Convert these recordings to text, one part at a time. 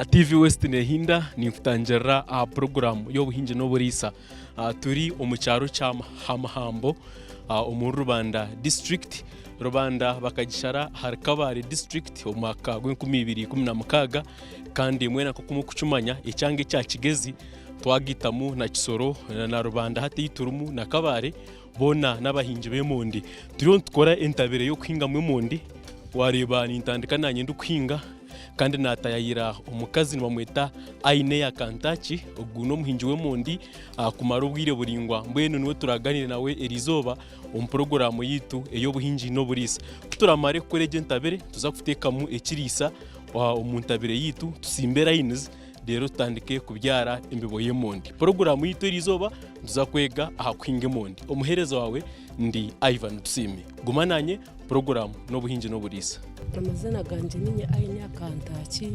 TV West nehinda ninkutangirira aha puroguraamu y'obuhingi n'oburiisa. Turi omu kyaro kya Muhambo omuri Rubanda disiturikiti. Rubanda bakagishara ahari Kabale disiturikiti omu mwaka gw'enkumi ibiri ikumi na mukaaga kandi mwena nk'oku murikukimanya ekyanga ekya Kigezi twagaitamu na Kisoro na Rubanda hati ei turimu na Kabale boona n'abahingi b'emondi. Turiyo nitukora entabire y'okuhingamu emondi, waareeba nintandika naanye ndikuhinga kandi naatayayira omukazi nibamweta Aineya Kantaki, ogu n'omuhingi w'emondi kumara obwire buraingwa mbwenu niwe turaaganiire nawe eriizooba omu puroguraamu yaitu ey'obuhingi n'oburiisa. Ku turaamare kukora egi entabire, nituza kuteekamu ekiriisa omu ntabire yaitu tusimbe layinizi reero tutandike kubyara embibo y'emondi. Puroguraamu yaitu eriizooba nituza kwega aha kuhinga emondi. Omuheereza waawe ndi Ivan Tusiime. Guma naanye, puroguraamu n'obuhingi n'oburiisa. Amazina gangye ninye Aine Akantaaki,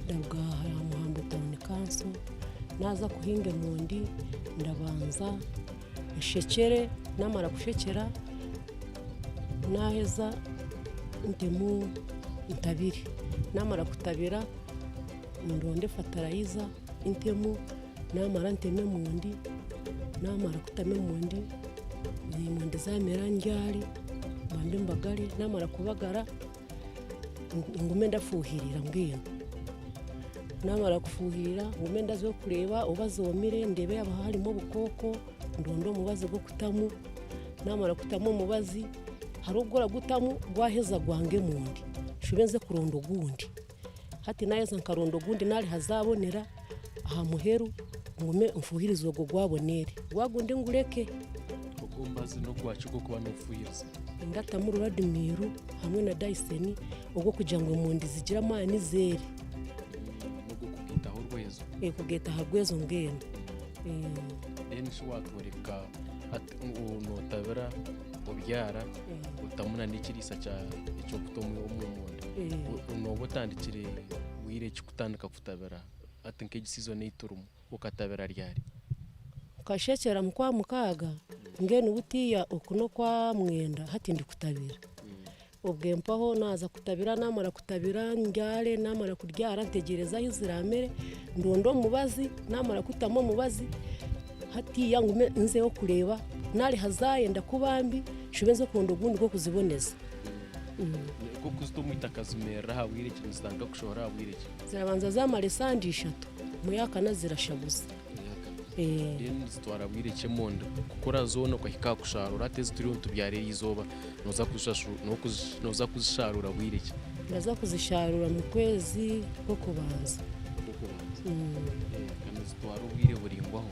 ndaruga aha Muhambo Town Council. Naaza kuhinga emondi ndabanza nshekyere, naamara kushekyera naaheza ntemu ntabire, naamara kutabira ndonde fatarayiza ntemu, naamara nteme emondi, naamara kutema emondi, emondi zaamera ndyare mbanze mbagare, naamara kubagara ngume ndafuhirira mbwenu, naamara kufuhirira ngume ndaza kureeba oba zoomire ndeebe yaaba harimu obukooko ndonde omubazi gw'okutamu, naamara kutamu omubazi hariho ogu oragutamu gwaheza gwanga emondi nshube nze kuronda ogundi. Hati naaheza nkaronda ogundi naariha zaabonera aha muheru ngume nfuhirize ogwo gwaboneire gwagundi ngureke. Ogwo omubazi n'ogwaki ogw'okuba noofuhiriza? Ndatamu Ruradimiru hamwe na Dayiseni ogw'okugira ngu emondi zigire amaani zeere. N'ogw'okugaitaho orwezo? Kugaita aha rwezo mbwenu. Then shi waatworeka hati nootabira obyara otamu n'ekiriisa eky'okuta omu mondi. Nooba otandikire bwire ki kutandika kutabira hati nk'egi sizoni ei turimu okatabira ryari? Nkashekyera mu kwamukaaga mbwenu butiiya oku n'okwamwenda hati ndikutabira. Obwe mpaho naaza kutabira naamara kutabira mbyare naamara kubyara ntegyereze ahu ziraamere ndonde omubazi naamara kutamu omubazi hatiiya ngume nzeyo kureeba nareeba zaayenda kuba mbi nshube nze kuronda ogundi gw'okuziboneza. Nk'okuzita omu itaka zimerera aha bwire ki nizitandika kushohora aha bwire ki? Zirabanza zaamara esande ishatu omu yaakana zirashaguza. Then nizitwara bwire ki emondi kukura zoona okahika aha kusharuura hati ezi turiyo nitubyara eri izooba nooza kuzisharuura bwire ki? Ndaza kuzisharuura mu kwezi kw'okubanza. Kandi nizitwara obwire buraingwaho?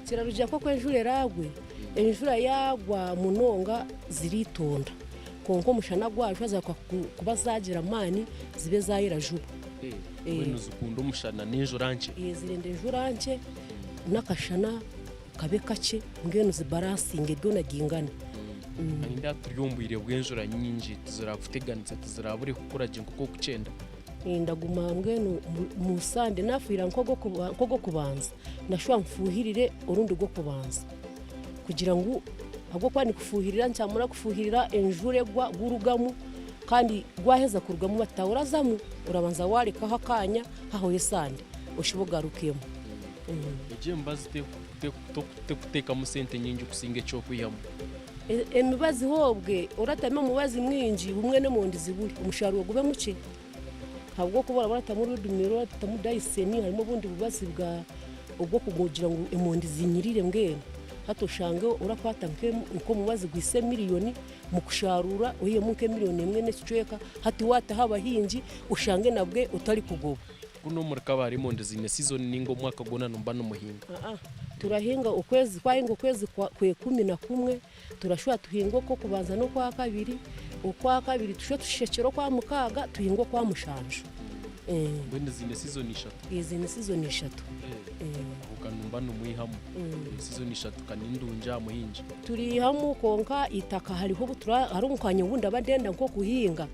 Kirarugiirira nk'oku enjura eraagwe, enjura yaagwa munonga ziritonda kwonka omushana gwajwa ziraruka kuba zaagira amaani zibe zaayera juba. Mbwenu zikunda omushana n'enjura nkye? Zirenda enjura nkye n'akashana kabe kakye mbwenu zibaransinge byona byingane. Nindeeba turi omu bwire bw'enjura nyingi tizirakuteganisa tizirabure kukura gye nk'oku orikukyenda? Ndaguma mbwenu mu sande naafuhirira nk'ogw'okubanza ndashuba nfuhirire orundi rw'okubanza kugira ngu ahabw'okuba nikufuhirira nikyamara kufuhirira enjura egwa gurugamu kandi gwaheza kurugamu batawurazamu orabanza warekaho akanya hahwaho esande oshube ogarukemu. Egi emibazi tekuteekamu sente nyingi kusinga eki orikwihamu? Emibazi ho obwe oratamu omubazi mwingi bumwe n'emondi zibure omushaaruro gube mukye ahabw'okuba oraba oratamu rudimiro oratamu dayiseni harimu obundi bubazi bwa obw'okugira ngu emondi zinyirire mbwenu hati oshange orakwata nk'omubazi gwitse miriyoni mukusharuura oihemu nk'emiriyoni emwe n'ekicweka hati waataho abahingi oshange nabwe otarikugoba. Kunu omuri Kabale emondi ziine sizoni ninga omwaka gwona nimuba nimuhinga? Aa, turahinga okwezi twahinga okwezi kwekumi na kumwe turashuba tuhinge okw'okubanza n'okwakabiri, okwakabiri tushube tushekyere okwamukaaga tuhinge okwamushanju. Mbwenu ziine sizoni ishatu? Ziine sizoni ishatu. Aho ka nimuba nimwihamu sizoni ishatu ka ni ndungi aha muhingi. Turiihamu kwonka eitaka hariho obu hariho nka nyowe obu ndaba ndenda nk'okuhinga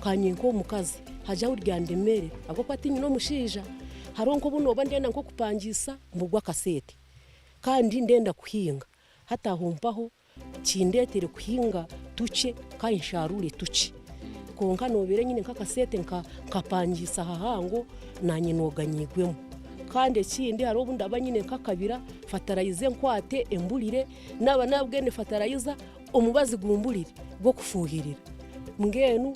kanye nk'omukazi hagye ahu ryandemere ahabw'okuba tinyine omushaija hariho nk'obu nooba ndenda nk'okupangiisa mbugwe akasente kandi ndenda kuhinga hati aho mpaho kindeetere kuhinga tukye kandi nsharuure tukye. Kwonka noobeire nyine nk'akasente nkapangiisa hahango naanye nooganyirwemu. Kandi ekindi hariho obu ndaba nyine nk'akabira fatarayiza enkwate emburire, naaba naabwine fatarayiza omubazi gumburire gw'okufuuhirira. Mbwenu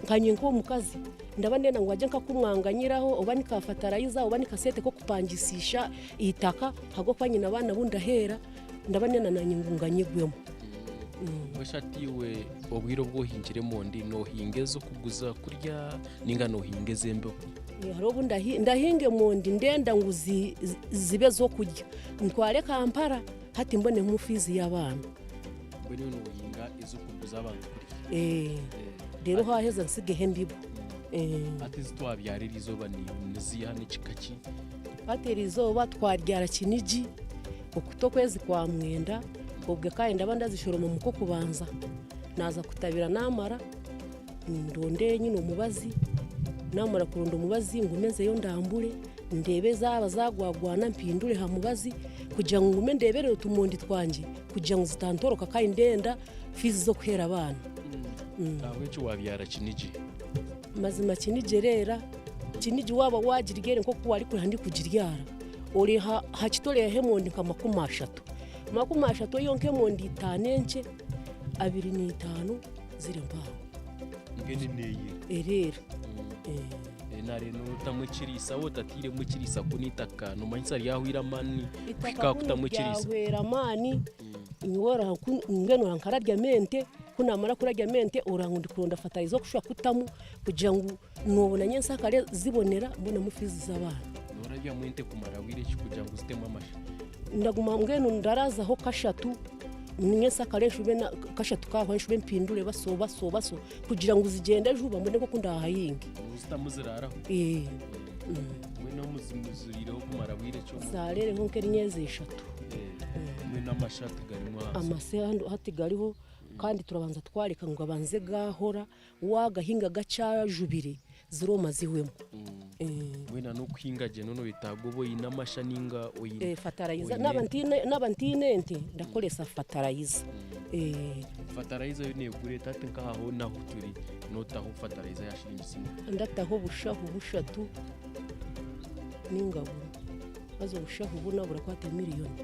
nkanye nk'omukazi ndaba ndenda ngu hagire nk'akumwanganyiraho oba ni ka fatarayiza oba ni kasente k'okupangisiisha eitaka ahabw'okuba nyine abaana abu ndaheera ndaba ndenda naanye ngu nganyirwemu. Mbwenu hati iwe obwire obu ohingire emondi noohinga ez'okuguza kurya nainga noohinga ez'embibo? Hariho obu ndahinga emondi ndenda ngu zibe ez'okurya ntware Kampala hati mbonemu fiizi y'abaana. Mbwenu iwe noohinga ez'okuguza abantu kurya? Reero haaheza ntsigeho embibo. Hati ezi twabyara eri izooba niziiha n'ekika ki? Hati eri izooba twabyara kinigi okuta okwezi kwa mwenda obwe kandi ndaba ndazishoroma omu kw'okubanza naaza kutabira naamara ndonde nyine omubazi naamara kuronda omubazi ngume nzeyo ndambure ndeebe zaaba zaagwagwana mpindure aha mubazi kugira ngu ngume ndeeberere otumondi twangye kugira ngu zitantoroka kandi ndenda fiizi z'okuheera abaana. Ahabw'enki waabyara kinigi? Mazima kinigi ereera, kinigi waaba waagiryere nk'oku waarikuriha ndikugiryara, oriha hakiti oreeha emondi nka 30. 30 yo nk'emondi itaano enkye, 25 ziri mpango. Mbwenu neeyera? Ereera. Nare notamu ekiriisa waaba otatairemu ekiriisa kunu eitaka noomanyisa ryahweire amaani kuhika aha kutamu ekiriisa. Ryahwera amaani, nyowe mbwenu nkararyamu ente, ku naamara kuraryamu ente oraba ngu ndikuronda fatarayiza y'okushuba kutamu kugira ngu noobona nyensyakare zibonera mbonemu fiizi z'abaana. Nooraryamu ente kumara bwire ki kugira ngu zitemu amasha? Ndaguma mbwenu ndaraazaho kashatu nyensyakare nshube kashatu kaahwa nshube mpindure baso baso baso kugira ngu zigyende juba mbone nk'oku ndaahahinge. Noozitamu ziraaraho? Ee. Mbwenu ziriireho kumara bwire ki? Zaareereho nk'emyezi eshatu. Mbwenu amasha tigarimu ahansi? Amase hati gariho kandi turabanza twareka ngu gabanze gaahora, waagahinga gakyajubire zirooma zihwemu. Mbwenu n'okuhinga gye noyetaaga obe oine amasha ninga oine Fatarayiza naaba ntaine ente ndakoresa fatarayiza. Fatarayiza yo neegura eta hati nk'aha hoona ahu turi nootaho fatarayiza ya shiringi zingahi? Ndataho obushaho bushatu ninga buna haza obushaho buna burakwata miriyoni.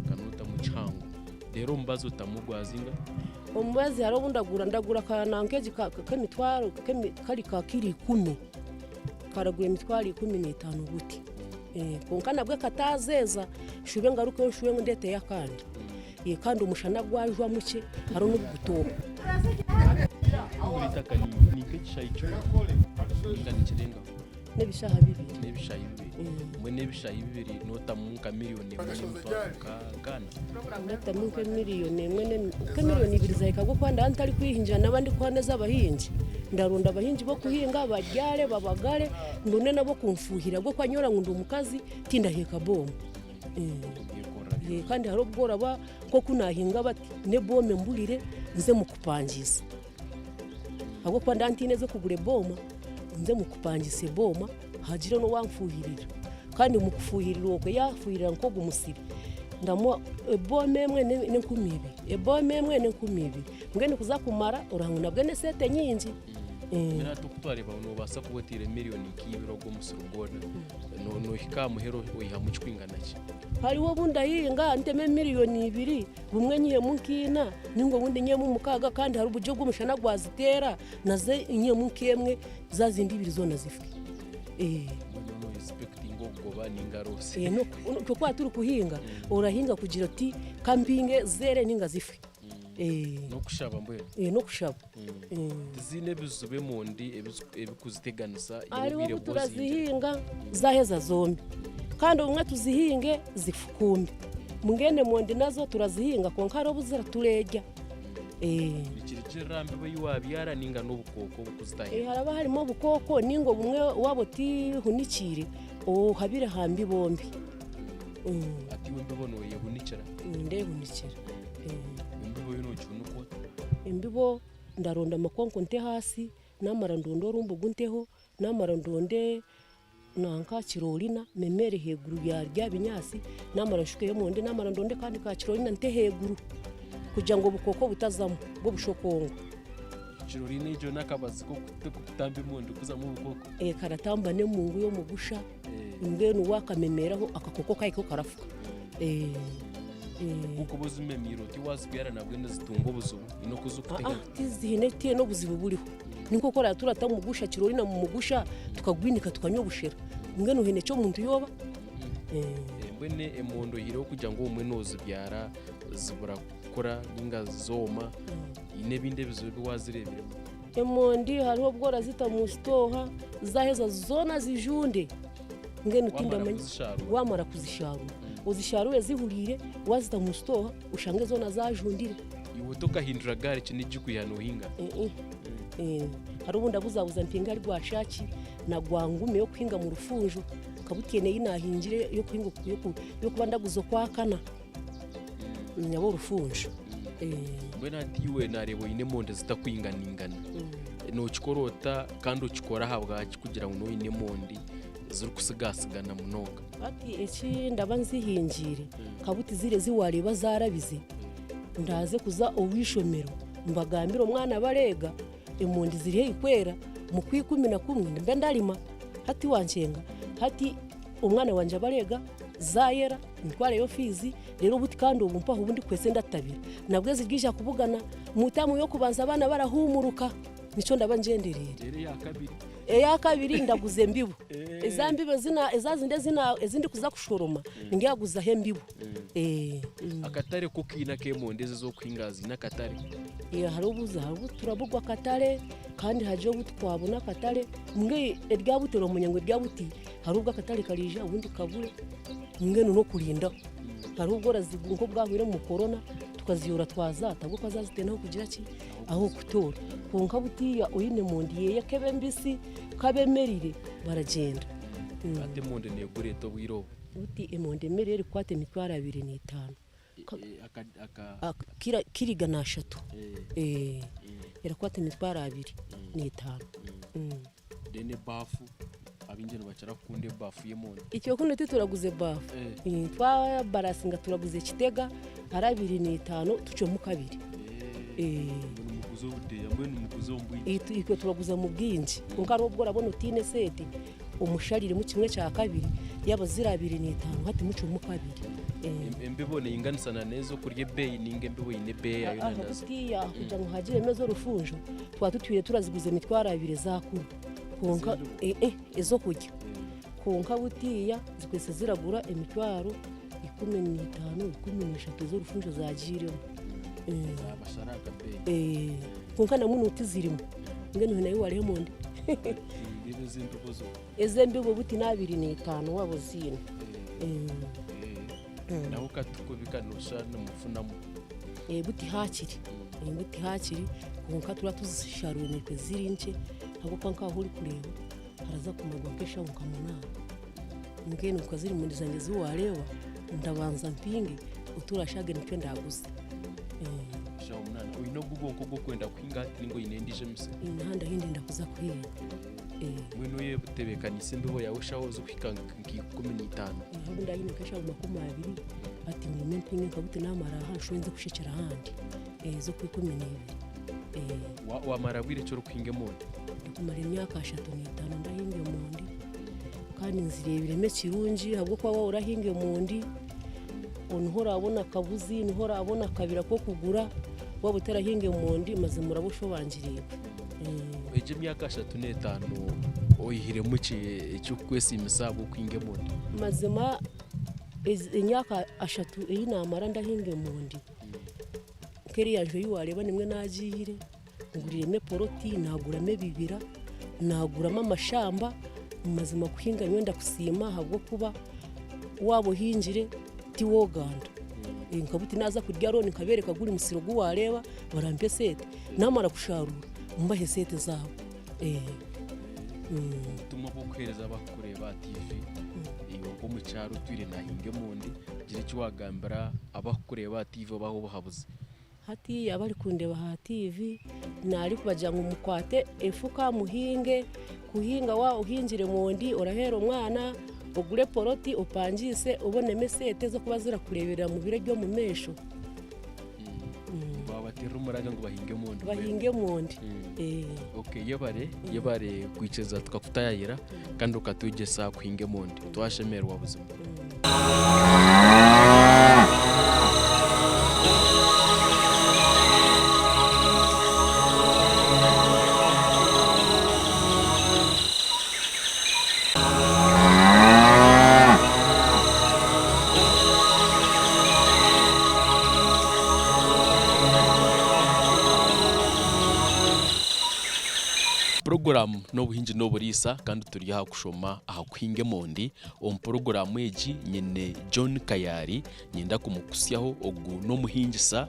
Ka nootamu kihango reero omubazi otamu gwa zingahi? Omubazi hariho obu ndagura, ndagura ka nanka egi k'emitwaro kari ka kiro ikumi, karagura emitwaro 15 guti. Kwonka nabwe kataazeeza nshube ngarukeyo nshube ndeeteyo akandi. Kandi omushana gwajwa mukye hariho n'obu gutooha. Buri itaka ni nk'ekishaayi kimwe ninga nikirengaho? N'ebishaaha bibiri. N'ebishaayi bibiri. Mbwenu ebishaayi bibiri nootamu nka miriyoni emwe n'emitwaro nka ana? Ndatamu nk'emiriyoni emwe nk'emiriyoni ibiri zahika ahabw'okuba ndaba ntarikwehingira ndaba ndikuha n'ez'abahingi. Ndaronda abahingi b'okuhinga babyare babagare ndonde n'ab'okunfuuhira ahabw'okuba nyowe ngu ndi omukazi tindaheeka booma. Kandi hariho obu oraba nk'oku naahinga bati n'ebooma emburire nze mukupangiisa. Ahabw'okuba ndaba ntaine ez'okugura ebooma, nze mukupangisa ebooma hagire n'owanfuuhirira. Kandi omu kufuuhirira okwe yaafuuhirira nk'ogu musiri, ndamuha ebooma emwe n'enkumi ibiri, ebooma emwe n'enkumi ibiri. Mbwenu kuza kumara oraba ngu nabwo n'esente nyingi. Mbwenu hati oku twareeba noobaasa kuba otaire miriyoni nk'ibiri ogwo omusiri gwona, noohika aha muheru oihamu kikwingana ki? Hariho obu ndahinga nteme miriyoni ibiri, bumwe nyihemu nk'ina ninga obundi nyihemu mukaaga kandi hariho oburyo omushana gwaziteera nazo nyihemu nk'emwe zaazindi ibiri zoona zife. Mbwenu no expectinga okugoba ninga loss? Itwe ku turikuhinga, orahinga kugira oti ka mpinge zeere ninga zife. N'okushaba mbwenu? N'okushaba. Tiziine ebizibu emondi ebirikuziteganisa Hariho obu turazihinga zaaheza zombi kandi obumwe tuzihinge zifukumbe. Mbwenu emondi nazo turazihinga kwonka hariho obu ziratureegya. Nikirugirira aha mbibo ei waabyara nainga n'obukooko oburikuzitahirira? Haraba harimu obukooko nainga obumwe waaba otihunikiire ohabire aha mbibo mbi. Hati iwe embibo nooyehunikira? Ndehunikira. Embibo yo noogihunika ota? Embibo ndaronda amakonko nte ahaasi, naamara ndonde orumbugu nteho, naamara ndonde nanka kirorina memere ahaiguru ya bya binyaatsi, naamara nshukeho emondi, naamara ndonde akandi ka kirorina nte ahaiguru kugira ngu obukooko butazamu bw'obushokongo. Kirori n'egyo n'akabazi k'okutamba emondi kuzamu obukooko. Eh, karatamba n'emungu y'omugusha mbwenu wakamemeraho akakoko kahikaho karafuka. Eh, eh. Kukuba ozimemiire oti wazibyara nabwe nizitunga obuzibu oine okuza Ah, ah, okutegana. tiziine tihaine obuzibu buriho. Ni nk'oku oratura ata omugusha kirori na mumugusha tukagwinika tukanywa obushera. Mbwenu haine eki omuntu yooba? Eh. Mbwenu emondi oihireho kugira ngu obumwe nozibyara zibura kukura ninga zooma haine ebindi ebizibu ebi waazireebiremu? Emondi hariho obu orazita omu sitooha zaaheza zoona zijunde mbwenu Wamara tindamanya kuzisharuura? Wamara kuzisharuura ozisharuure zihuriire wazita omu sitooha oshange zoona zajundire. Iwe tokahindura gaari kinigi kwiha noohinga? Eh, eh. Hariho obu ndabuzabuza mpinge ahari gwa shaaki na gwa ngumi y'okuhinga mu rufunjo nka butiine ei naahingire y'okuhinga y'okuba ndaguza okwakana. Nyawe orufunjo. Mbwenu hati iwe naareeba oine emondi zitakwinganaingana. Nookikora ota kandi okikora ahabwaki kugira ngu nooba oine emondi zirikutsigatsigana munonga? Hati eki ndaba nzihingiire nka buti ziri ezi waareeba zaarabize, ndaaze kuza ow'eishomero mbagambire omwana bareega emondi ziri haihi kwera omu kwikumi na kumwe nimba ndarima. Hati wankyenga, hati omwana wangye abareega zaayera ntwareyo fiizi reero obuti kandi obu mpaho obu ndikuhwesa ndatabira nabwo eziryaija kubugana mu taamu y'okubanza abaana barahuumuruka nikyo ndaba ngyendereire. Reero eya kabiri? Eya kabiri ndaguza embibo. Eza mbibo eza zindi ezi ndikuza kushoroma ndyaguzaho embibo. Akatare ko kaine ak'emondi ezi ez'okuhinga ziine akatare? Hariho obu turaburwa akatare kandi hariho obu twabona akatare mbwenu erya buti oramanya ngu erya buti hariho obu akatare kariija obundi kabure. Mbwenu n'okurindaho. Hariho obu orazigura nk'obwahwaire omu korona tukaziyoora twazaata ahabw'okuba zaaba zitaine ah'okugira ki, ah'okutoora. Kwonka butiiya oine emondi yeeye k'ebe mbisi, k'abe emerire, baragyenda. Hati emondi neegura eta obwire obu? Buti emondi emerire erikukwata emitwaro abiri n'etaano. Kiro igana ashatu. Erakwata emitwaro abiri n'etaano. Then ebaafu, abaingi nibakira kukunda ebaafu y'emondi. Itwe kunu tituraguza ebaafu. Twabarasinga turaguza ekitega ari 25 tucwemu kabiri. Mbwenu muguza obudeeya, mbwenu muguza omu bwingi. Itwe turaguza mu bwingi kwonka hariho obu orabona otaine sente omushariremu kimwe kya kabiri yaaba ziri 25 hati mucwemu kabiri. Embibo neinganisana n'ezokurya ebeeyi ninga embibo eine ebeeyi yaayo Aha nazo? Butiiya kugira ngu hagiremu ez'orufunjo twaba tutwire turaziguza emitwaro abiri ezakuru kwonka Ez'embibo? Ez'okurya kwonka butiiya zikwitse ziragura emitwaro 15, 13 ez'orufunjo zagiiremu. Zabashara akabeeyi. Kwonka namwe n'obu tizirimu mbwenu haine ahu wareeba emondi. Reero ez'embibo zo? Ez'embibo buti n' 25 waaba oziine. Naho katukubika nooshusha nimufunamu. Buti haakiri, buti haakiri kwonka turaba tuzisharuura naitwe ziri nkye ahabw'okuba nk'ahu orikureeba haraza kumarwa nk'eshaaha nka munaana. Mbwenu nka ziri emondi zangye ezi waareeba ndabanza mpinge oturashaage nikyo ndaaguze. Eshaaha munaana. Oine ogu gwonka ogw'okwenda kuhinga hati ninga oine endiijo emisiri? Nyine ahu ndenda kuza kuhinga. Mbwenu oyetebeekaniise embibo yaawe eshaaho zirikuhika nka 15? Ahu ndaabe nyine nk'eshaaho 20 hati nyine mpinge nka buti naamara aha nshube nze kushekyera ahandi ez'okwa 12. Waamara bwire ki orikuhinga emondi? Ndikumara emyaka 35 ndahinga emondi kandi nzireebiremu ekirungi ahabw'okuba waaba orahinga emondi niho oraabona akabuzi, niho oraabona akabira k'okugura waaba otarahinga emondi mazima oraba oshobangiriirwe. Egi emyaka 35 oyihiremu ki ekirikukwesiimisa ahabw'okuhinga emondi? Mazima emyaka ashatu ei naamara ndahinga emondi, nk'eriya nju ei waareeba nimwo naagiihire, nguriiremu epoloti, naaguramu ebibira, naaguramu amashamba, mazima kuhinga nyowe ndakusiima ahabw'okuba waaba ohingire tiwooganda. Nka buti naaza kurya looni nkabeereka guri musiri ogu waareeba barampa esente, naamara kusharuura mbahe esente zaabo. Obutumwa bw'okuheereza abarikukureeba aha tiivi, iwe nk'omukyara otwire naahinga emondi, gira eki waagambira abarikukureeba aha tiivi obahe obuhabuzi. Hati abarikundeeba aha tiivi naarikubagira ngu mukwate efuka muhinge, kuhinga waaba ohingire emondi oraheera omwana, ogure poloti opangiise obonemu esente z'okuba zirakureeberera omu biro eby'omumaisho. Nobateerera omuranga ngu bahinge emondi. Bahinge emondi. Okay, yebare, yebare kwikiriza tukakutaayayira kandi okatwegyesa kuhinga emondi. Twashemererwa buzima. Puroguraamu n'obuhingi n'oburiisa kandi turi aha kushoma aha kuhinga emondi. Omu puroguraamu egi nyine John Kayari niinyenda kumukutsyaho ogu n'omuhingisa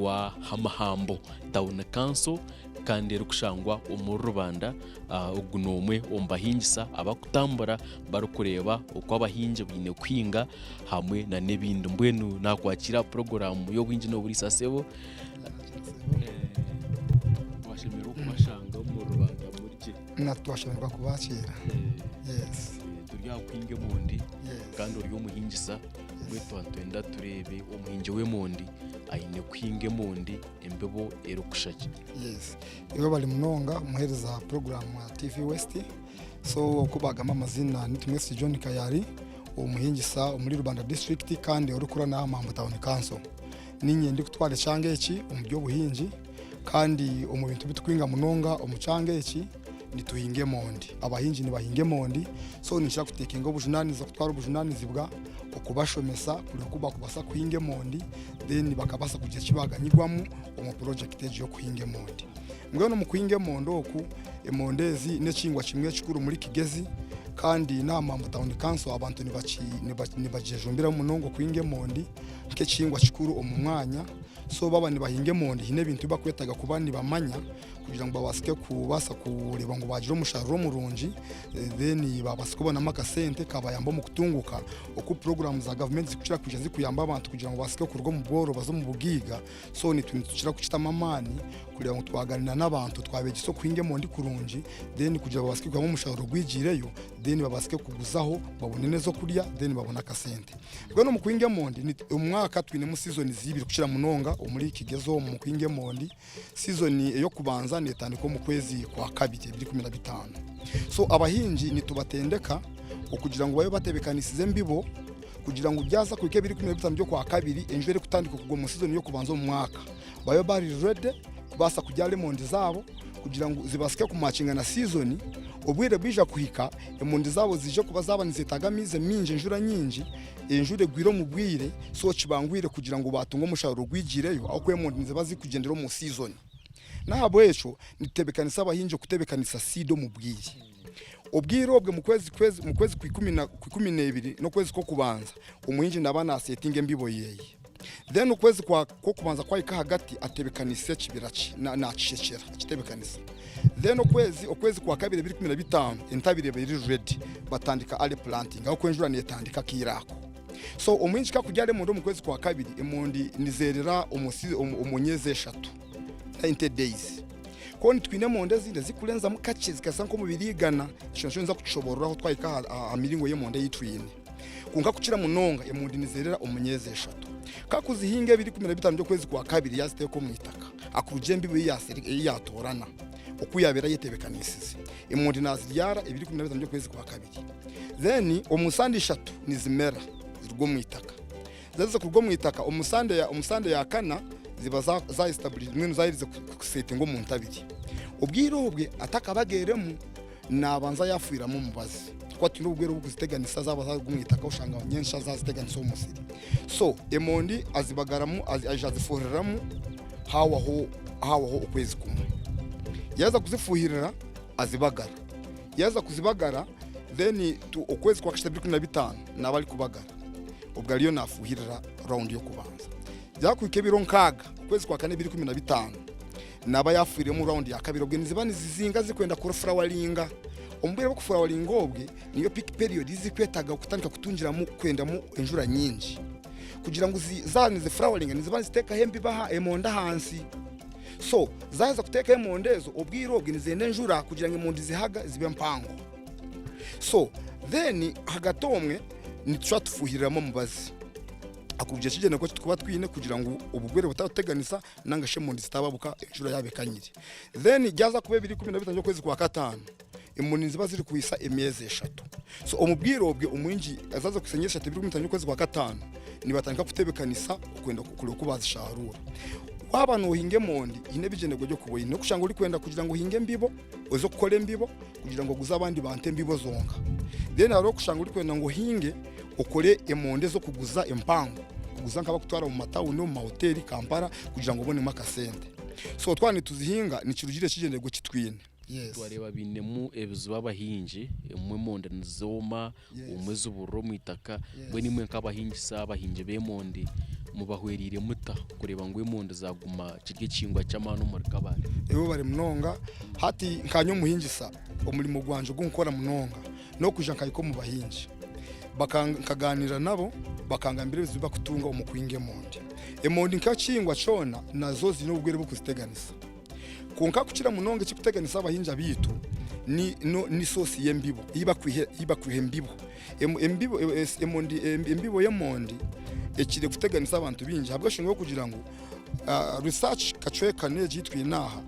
wa Hamahambo Town Council kandi erikushangwa omuri Rubanda. Ogu n'omwe omu bahingisa abarikutambura barikureeba oku abahingi baine kuhinga hamwe n'ebindi. Mbwenu nakwakira aha puroguraamu y'obuhingi n'oburiisa sebo. Twashemererwa kubashanga omu Rubanda muri gye. Twashemererwa kubakiira. Yes. Turi aha kuhinga emondi kandi ori omuhingisa mbwenu twaba nitwenda tureebe omuhingi w'emondi aine kuhinga emondi embibo erikushusha ki? Yes. Iwe bari munonga omuheereza wa puroguraamu ya TV West. So oku baagamba amaziina ni Tumwesige John Kayari omuhingisa omuri Rubanda district kandi orikukora n'aha Mambo Town Council. Niinye ndikutwara ekyanga eki omu by'obuhingi kandi omu bintu ebi tukuhinga munonga omu kyanga eki nituhinga emondi. Abahingi nibahinga emondi so ninkira kutekinga obujunanizibwa kutwara obujunanizibwa okubashomesa kureba oku bakubaasa kuhinga emondi then bakabaasa kugira eki baganyirwamu omu purojekiti egi y'okuhinga emondi. Mbwenu omu kuhinga emondi oku, emondi ezi n'ekihingwa kimwe ekikuru omuri Kigezi kandi n'aha Mambo Town Council abantu nibagyejumbiramu munonga okuhinga emondi nk'ekihingwa kikuru omu mwanya. So baaba nibahinga emondi haine ebintu ebi barikwetaaga kuba nibamanya kugira ngu babaasike kubaasa kureeba ngu baagira omushaaruro murungi then babaase kubonamu akasente kabayamba omu kutunguka. Oku puroguraamu za gavumenti zirikukira kwija zirikuyamba abantu kugira ngu babaasike kuruga omu bworo baze omu bugaiga. So nitwe nitukira kukitamu amaani kureeba ngu twagaaniira n'abantu twabeegyesa okuhinga emondi kurungi then kugira babaase kwihamu omushaaruro ogwigiireyo then babaase kuguzaho babone n'ez'okurya then babone akasente. Mbwenu omu kuhinga emondi omu mwaka twinemu seasons ibiri kukira munonga omuri Kigezi omu omu kuhinga emondi. Season ey'okubanza neetandika omu kwezi kwa kabiri ebiri 15. So abahingi nitubatendeka okugira ngu babe batebekanisize embibo kugira ngu byaza kuhika ebiri 15 by'okwakabiri enjura erikutandika kugwa omu season y'okubanza omu mwaka babe bari ready kubaasa kubyara emondi zaabo kugira ngu zibaasike kumakinga na season obwire bwija kuhika emondi zaabo ziije kuba zaaba nizetaaga amaizi mingi enjura nyingi enjura egwire omu bwire so kibangwire kugira ngu baatunga omushaaruro ogwigiireyo ahabw'okuba emondi niziba zirikugyendera omu season. N'ahabw'ekyo nitutebeekanisa abahingi okutebeekanisa seed omu bwire. Obwire obwe mu kwezi kwezi mu kwezi kw'ikumi n'ebiri n'okwezi kw'okubanza omuhingi naaba naasetinga embibo yeeye. Then okwezi kwa kw'okubanza kwahika ahagati atebeekanisa ekibira kye naakishekyera akitebeekanisa. Then okwezi okwezi kwa kabiri ebiri 15 entabire eba eri ready batandika early planting ahabw'okuba enjura neetandika akaire ako. So omuhingi ku akubyara emondi omu kwezi kwa kabiri emondi nizeerera omu omu myezi eshatu 90 days. Kwonka nitwine emondi ezindi ezirikurenzamu kakye zikahitsya nk'omu biro igana, ekyo nakyo ninza kukishoboororaho twahika aha miringo y'emondi ei twine. Kwonka kukira munonga emondi nizeerera omu myezi eshatu. Ku akuzihinga ebiro 15 by'okwezi kwa kabiri yaaziteeka omu itaka, akurugya embibo ei yaatoorana oku yaabaire ayetebeekaniisize. Emondi naazibyara ebiro 15 by'okwezi kwa kabiri. Then omu sande ishatu nizimera ziruga omu itaka. Zaaheza kuruga omu itaka omu sande omu sande ya kana ziba za establish mbwenu zaaherize kusetinga omu ntabire. Obwire obwe atakabageeremu naabanza yaafuhiramu omubazi ahakuba twine obwire obw'okuziteganisa zaaba zaaruga omu itaka oshanga nyentsya zaaziteganisa omu musiri. So emondi azibagaramu aija azifuhiriramu haawaho haawaho okwezi kumwe. Yaaheza kuzifuhirira azibagara. Yaaheza kuzibagara then okwezi kwa kashatu ebiro 15 naaba arikubagara. Obwo ariyo naafuuhirira rawundi y'okubanza. Byakuhika ebiro nkaaga, okwezi kwa kana ebiro 15, naaba yaafuuhiremu rawundi ya kabiri. Obwo niziba nizizinga zirikwenda kufurawaringa. Omu bwire bw'okufurawaringa obwe, niyo peak period ei zirikwetaaga kutandika kutungiramu kwendamu enjura nyingi. Kugira ngu zaaba nizifurawaringa niziba niziteekaho embibo aha emondi ahansi. So zaaheza kuteekaho emondi ezo, obwire obwe nizenda enjura kugira ngu emondi zihaga zibe mpango. So then ahagati omwe nitushwa tufuhiriramu omubazi. Akurugira ekigyendererwa eki turikuba twine kugira ngu obugwere butatuteganisa nanga shi emondi zitababuka enjura yaaba ekanyire. Then ryaza kuba ebiro 15 by'okwezi kwa kataano, emondi niziba ziri kuhisa emyezi eshatu. So omu bwire obwe omwingi zaaza kuhisa emyezi eshatu ebiro 15 by'okwezi kwa kataano, nibatandika kutebekanisa okwenda kureba oku bazisharuura. Waaba nohinga emondi haine ebigyendererwa ebi orikuba oine. Nokushanga orikwenda kugira ngu ohinge embibo, oze kukora embibo kugira ngu oguze abandi bantu embibo zonka. Then hariho okushanga orikwenda ngu ohinge okore emondi ez'okuguza empango, kuguza nk'abakutwara omu matawuni, omu mahoteeri, Kampala kugira ngu obonemu akasente. So twaba nituzihinga nikirugirira ekigyendererwa eki twine. Yes. Twareeba bainemu ebizibu abahingi, emwe emondi nizooma, obumwe ziburira omu itaka. Mbwenu imwe nk'abahingisa abahingi b'emondi mubahwereire muta kureeba ngu emondi zaaguma kiri ekihingwa ky'amaani omuri Kabale? Iwe bari munonga. Hati nkanye omuhingisa omurimo gwangye ogu nkukora munonga n'okwija nkahika omu bahingi nkaganiira nabo bakangambira ebizibu ebi bakutunga omu kuhinga emondi. Emondi nk'ekihingwa kyona nazo ziine obugwere bw'okuziteganisa. Kwonka kukira munonga ekirikuteganisa abahingi abaitu ni no ni source y'embibo ei bakwiha ei bakwiha embibo. Embibo emondi embibo y'emondi ekire kuteganisa abantu baingi ahabw'enshonga y'okugira ngu research kacweka n'egi ei twine aha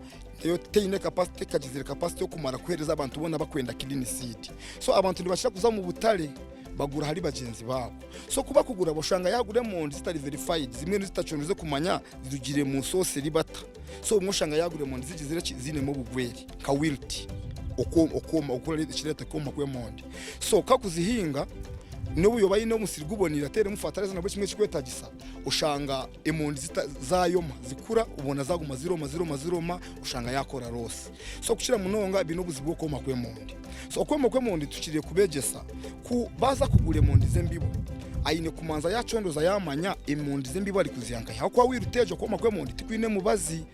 nayo teine capacity tekagizire capacity y'okumara kuheereza abantu boona abakwenda clean seed. So abantu nibakira kuza omu butare bagura ahari bagyenzi baabo. So ku bakugura oshanga yaagura emondi zitari verified zimwe zitacondooze kumanya zirugire mu source eri bata. So obumwe oshanga yagura emondi zigizire ki zinemu obugwere nka wilt okwoma ekireeta kwoma kw'emondi. So kakuzihinga n'obu yoba ayine omusiri guboniire ateeremu fertilizer na buri kimwe ekikwetagisa oshanga emondi zayoma zikura obona zaguma ziroma ziroma ziroma oshanga yakora loss. So kukira munonga biine obuzibu bw'okwoma kw'emondi. So okwoma kw'emondi tukiriire kubegyesa ku baaza kugura emondi z'embibo aine kumanza yacondoza yamanya emondi z'embibo ari kuziha nkahi ahakuba wiruta egyo okwoma kw'emondi tikwine mubazi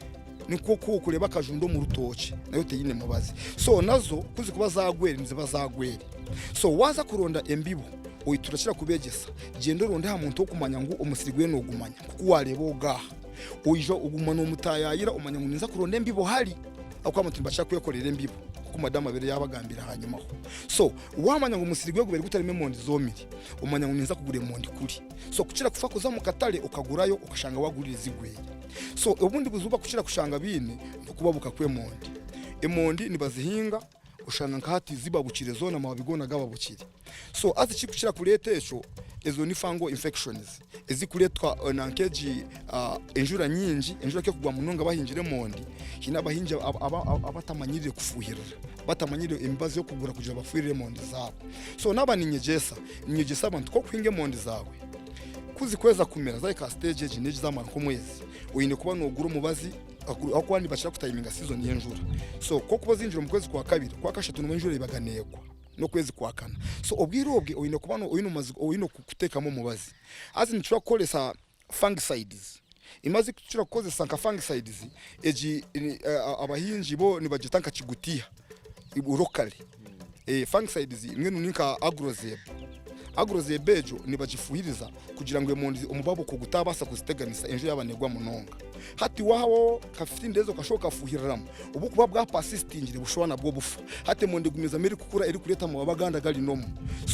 nikwo ku okureeba akajunda omu rutookye nayo teyine mubazi so nazo ku zikuba zagwere niziba zagwere so waaza kuronda embibo turakira kubegyesa gyenda oronde aha muntu okumanya ngu omusiri gwe nogumanya nkoku wareeba ogu aha oija oguma nomutayaayira omanya ngu ninza kuronda embibo hari ahakuba abantu nibakira kwekorera embibo nkoku madamu abaire yabagambira ahanyimaho so Waamanya ngu omusiri gwe gubaire gutarimu emondi zoomire, omanya ngu ninza kugura emondi kuri. So kukira kufa kuza omu katare okagurayo okashanga waagurire ezigwire. So obundi buzibu obu bakukira kushanga baine n'okubabuka kw'emondi. Emondi nibazihinga oshanga nka hati zibabukire zoona amababi goona gababukire. So haza ekirikukira kureeta ekyo, ezo ni fungal infections ezirikureetwa nanka egi enjura nyingi, enjura ku erikugwa munonga bahingire emondi, haine abahingi abatamanyirire kufuhirira, batamanyirire emibazi y'okugura kugira bafuhirire emondi zaabo. So naaba ninyegyesa, ninyegyesa abantu ku orikuhinga emondi zaawe, ku zirikweza kumera zahika aha siteegi egi n'egi zaamara nk'omwezi, oine kuba noogura omubazi ahabw'okuba nibakira kutayiminga sizoni y'enjura. So ku orikuba ozihingire omu kwezi kwa kabiri, okwakashatu nibwo enjura ebaga neegwa n'okwezi kwa kana. So obwire obwe oine kuba oine kuteekamu omubazi. Haza nitushobora kukoresa fungicides. Emibazi ei turikukira kukozesa nka fungicides egi abahingi bo nibagyeta nka kigutiya locally. Fungicides mbwenu ni nka agrozeb. Agrozeb egyo nibagifuhiriza kugira ngu emondi omubabuko gutabaasa kuziteganisa enjura yaaba neegwa munonga. Hati waahaho nka 15 days okashuba okafuhiriramu, obukuba bwa persistingire bushuba nabwo bufa. Hati emondi egumizamu erikukura erikureeta amababi agandi agari normal.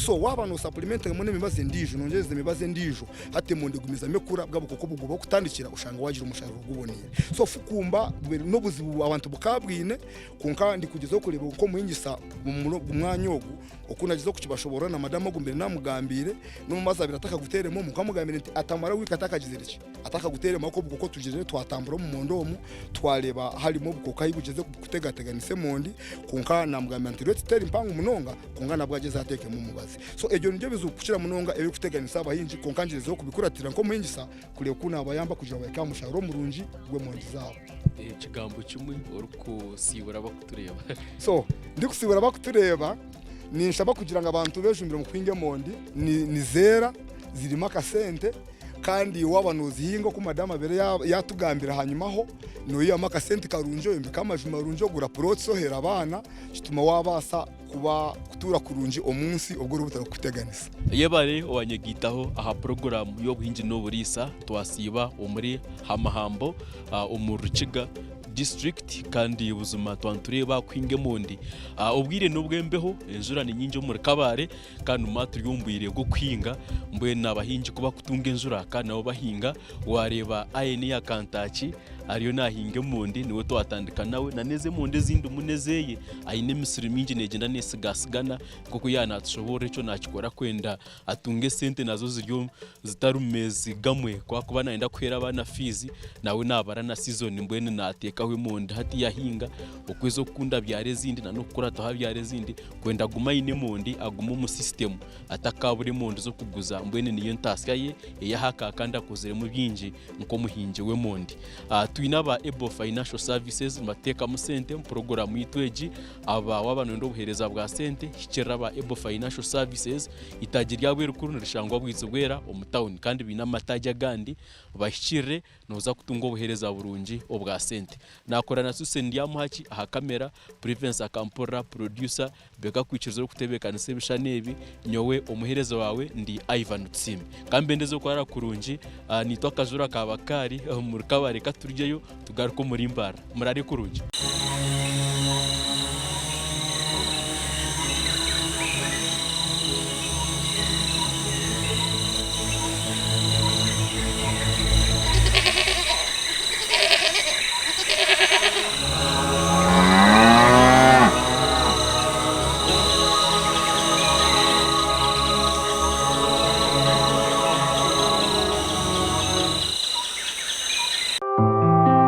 So waaba no supplementingamu n'emibazi endiijo, noongyereza emibazi endiijo, hati emondi egumizamu ekura bwa bukooko buguba okutandikira oshanga waagira omushaaruro guboneire. So fukumba n'obuzibu abantu bukabwine kwonka ndikugyezaho kureeba nk'omuhingisa omu mwanya ogu oku nagyezaho kukibashoboorora na madamu ogu mbaire namugambiire n'omubazi abaire atakaguteeremu omu nkamugambira nti atamara wiiki atakagizire ki atakaguteeremu ahabw'okuba obukooko tugizire twatambura omu mondi omu twareeba harimu obukooko ahu bugyeze kutegateganisa emondi kwonka namugambira nti rate teri mpango munonga kwonka nabwo agyeze ateekemu omubazi. So ebyo nibyo bizibu kukira munonga ebirikuteganisa abahingi kwonka ngyezeho kubikuratira nk'omuhingisa kureeba oku nabayamba kugira ngu bahike aha mushaaruro murungi gw'emondi zaabo. Ekigambo kimwe orikusiibura abakutureeba. So ndikusiibura abakutureeba ninshaba kugira ngu abantu bejumbire omu kuhinga emondi nizeera zirimu akasente kandi waaba noozihinga oku madamu abaire yaatugambira ahanyimaho noihamu akasente karungi oyombeka amaju marungi ogura pulotisi oheera abaana kituma waabaasa kuba kutuura kurungi omu nsi obwo oriho butarikukuteganisa. Yebare owanyegaitaho aha puroguraamu y'obuhingi n'oburiisa twasiiba omuri Hamahambo omu Rukiga. District kandi buzima twaba nitureeba aha kuhinga emondi. Obwire n'obw'embeho, enjura ni nyingi omuri Kabale kandi nituba turi omu bwire bw'okuhinga mbwenu abahingi ku bakutunga enjura kandi nabo bahinga, waareeba Aenia Kantaaki ariyo naahinga emondi niwe twatandika nawe na n'ezi emondi ezindi ndimu n'ezeeye aine emisiri mingi neegyenda neesigasigana nk'oku yaaba naatushoboorora ekyo naakikora kwenda atunge esente nazo ziri zitari omu meezi gamwe ku arikuba nayenda kuheera abaana fiizi nawe nabara na sizoni mbwenu nateekaho emondi hati yahinga okwezi okundi abyara ezindi na n'okukurataho abyara ezindi kwenda agume aine emondi agume omu sisitemu atakabura emondi z'okuguza mbwenu niyo entaasya ye ey'aha kandi akoziremu bingi nk'omuhingi w'emondi. Twine aba Able Financial Services nibateekamu sente omu puroguraamu yaitu egi. Aba waaba nooyenda obuheereza bwa sente hikirira aba Able Financial Services. Eitaagi ryabo erikuru nirishangwa Bwizibwera omu tawuni kandi baine amataagi agandi. Bahikirire nooza kutunga obuheereza burungi obwa sente. Naakora na Susan Ndyamuhaki aha kamera, Privence Akampurira producer, Beka kwikiriza orikutebeekanisa ebishushani ebi, nyowe omuheereza waawe ndi Ivan Tusiime. Ka mbendeze okurara kurungi, naitwe akajura kaaba kaari omuri Kabale katurugyeyo tugaruke omuri Mbarara. Murare kurungi.